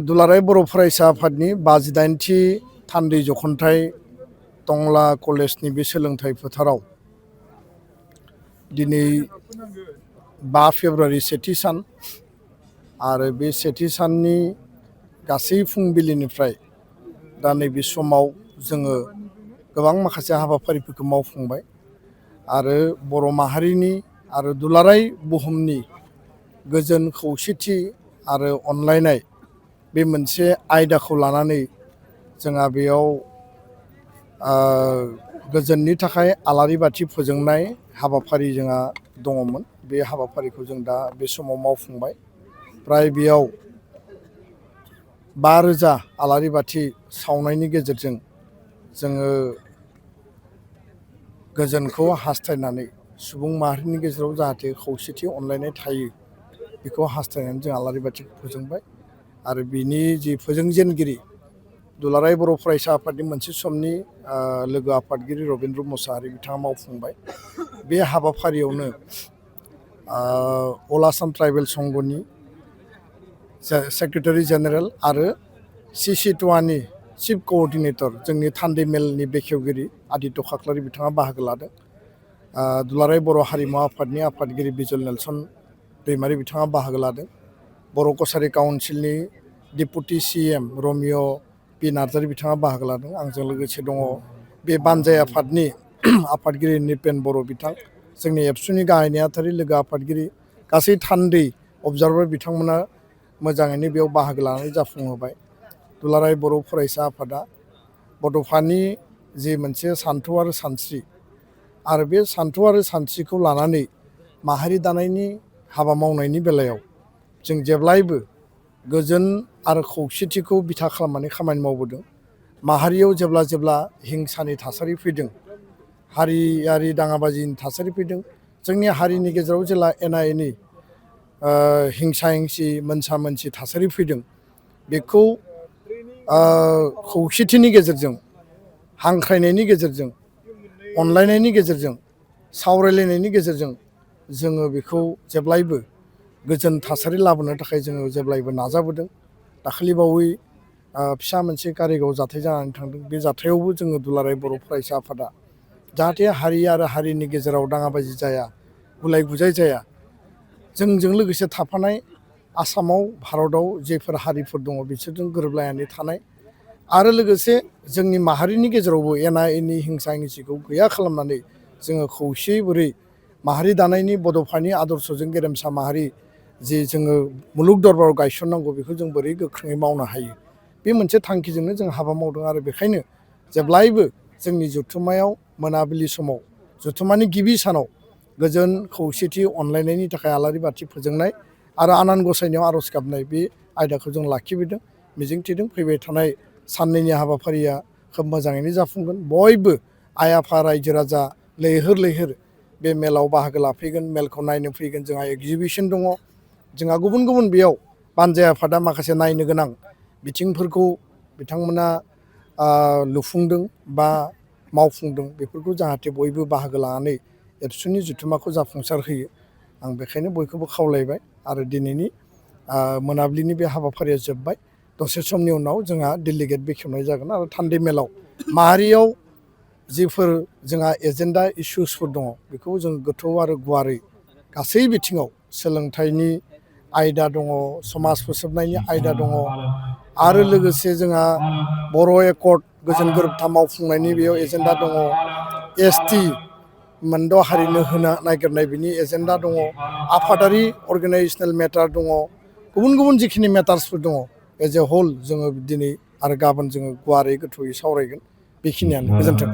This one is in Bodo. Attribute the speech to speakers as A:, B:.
A: दुलाराय बर' फरायसा आफादनि 58थि थान्दै जखनथाइ टंला कलेजनि बे सोलोंथाइ फोथाराव दिनै 5 फेब्रुआरि सेथि सान आरो बे सेथि साननि गासै फुंबिलिनिफ्राय दा नैबे समाव जोङो गोबां माखासे हाबाफारिफोरखौ मावफुंबाय आरो बर' माहारिनि आरो दुलाराय बुहुमनि गोजोन खौसेथि आरो अनलायनाय बे मोनसे आयदाखौ लानानै जोंहा बेयाव गोजोननि थाखाय आलारि बाथि फोजोंनाय हाबाफारि जोंहा दङमोन। बे हाबाफारिखौ जों दा बे समाव मावफुंबाय। प्राय बेयाव 5000 आलारि बाथि सावनायनि गेजेरजों जोङो गोजोनखौ हास्थायनानै सुबुं माहारिनि गेजेराव जाहाथे खौसेथि अनलायनाय थायो बेखौ हास्थायनानै जों आलारि बाथि फोजोंबाय आरो बिनि जि फोजोंजेनगिरि दुलाराय बर' फरायसा आफादनि मोनसे समनि लोगो आफादगिरि रबिन्द्र मुसाहारि बिथाङा मावफुंबाय। बे हाबाफारियावनो अल आसाम ट्राइबेल संघनि सेक्रेटारि जेनेरेल आरो CC2नि चिफ कअर्डिनेटर जोंनि थान्दै मेलनि बेखेवगिरि आदित्य खाख्लारि बिथाङा बाहागो लादों। दुलाराय बर' हारिमु आफादनि आफादगिरि बिजल नेलसन दैमारि बिथाङा बाहागो लादों। बर' कसारि काउन्सिलनि deputy CM Romeo P Narzary बिथाङा बाहागो लादों। आंजों लोगोसे दङ बे बानजाय आफादनि आफादगिरि निपेन बर' बिथां, जोंनि एबसुनि गाहाय नेहाथारि लोगो आफादगिरि गासै थान्दै अबजार्भार बिथांमोना मोजाङैनो बेयाव बाहागो लानानै जाफुंहोबाय। दुलाराय बर' फरायसा आफादा बड'फानि जि मोनसे सान्थौ आरो सानस्रि आरो बे सान्थौ आरो सानस्रिखौ लानानै माहारि दानायनि हाबा मावनायनि बेलायाव जों जेब्लायबो गोजोन आरो खौसेथिखौ बिथा खालामनानै खामानि मावबोदों। माहारियाव जेब्ला हिंसानि थासारि फैदों, हारियारि दाङाबाजिनि थासारि फैदों, जोंनि हारिनि गेजेराव जेला एना एनि हिंसा हिंसि मोनसा मोनसि थासारि फैदों, बेखौ खौसेथिनि गेजेरजों, हांख्रायनायनि गेजेरजों, अनलायनायनि गेजेरजों, सावरायलायनायनि गेजेरजों जोङो बेखौ जेब्लायबो गोजोन थासारि लाबोनो थाखाय जोङो जेब्लायबो नाजाबोदों। दाखालिबावै फिसा मोनसे कारिगाव जाथाय जानानै थांदों। बे जाथायावबो जोङो दुलाराय बर' फरायसा आफादा जाहाथे हारि आरो हारिनि गेजेराव दाङाबाजि जाया, गुलाय गुजाय जाया, जोंजों लोगोसे थाफानाय आसामाव भारतआव जेफोर हारिफोर दङ बिसोरजों गोरोबलायनानै थानाय आरो लोगोसे जोंनि माहारिनि गेजेरावबो एना एनि हिंसा हिंसिखौ गैया खालामनानै जोङो खौसेयै बोरै माहारि दानायनि बड'फानि आदर्शजों गेरेमसा माहारि जि जोङो मुलुग दरबाराव गायसननांगौ बेखौ जों बोरै गोख्रोङै मावनो हायो, बे मोनसे थांखिजोंनो जों हाबा मावदों। आरो बेखायनो जेब्लायबो जोंनि जथुम्मायाव मोनाबिलि समाव जथुम्मानि गिबि सानाव गोजोन खौसेथि अनलायनायनि थाखाय आलारि बाथि फोजोंनाय आरो आनान गसाइनियाव आर'ज गाबनाय बे आयदाखौ जों लाखिबोदों। मिजिंथिदों फैबाय थानाय साननैनि हाबाफारिया खोब मोजाङैनो जाफुंगोन। बयबो आइ आफा रायजो राजा लैहोर लैहोर बे मेलाव बाहागो लाफैगोन, मेलखौ नायनो फैगोन। जोंहा एक्जिबिसन दङ, जोंहा गुबुन गुबुन बेयाव बानजाय आफादा माखासे नायनो गोनां बिथिंफोरखौ बिथांमोना लुफुंदों बा मावफुंदों। बेफोरखौ जाहाथे बयबो बाहागो लानानै एबसुनि जथुम्माखौ जाफुंसार होयो, आं बेखायनो बयखौबो खावलायबाय। आरो दिनैनि मोनाबिलिनि बे हाबाफारिया जोब्बाय। दसे समनि उनाव जोंहा डेलिगेट बेखेवनाय जागोन आरो थान्दै मेलाव माहारियाव जिफोर जोंहा एजेन्डा इसुसफोर दङ बेखौ जों गोथौ आरो गुवारै गासै बिथिङाव सोलोंथाइनि आयदा दङ, समाज फोसाबनायनि आयदा दङ आरो लोगोसे जोंहा बर' एकर्ड गोजोन गोरोबथा मावफुंनायनि बेयाव एजेन्डा दङ, ST मोनद' हारिनो होनो नागिरनाय बिनि एजेन्डा दङ, आफादारि अर्गेनाइजेसनेल मेटार दङ, गुबुन गुबुन जिखिनि मेटार्सफोर दङ एज ए हल जोङो दिनै आरो गाबोन जोङो गुवारै गोथौयै सावरायगोन। बेखिनियानो, गोजोन्थों।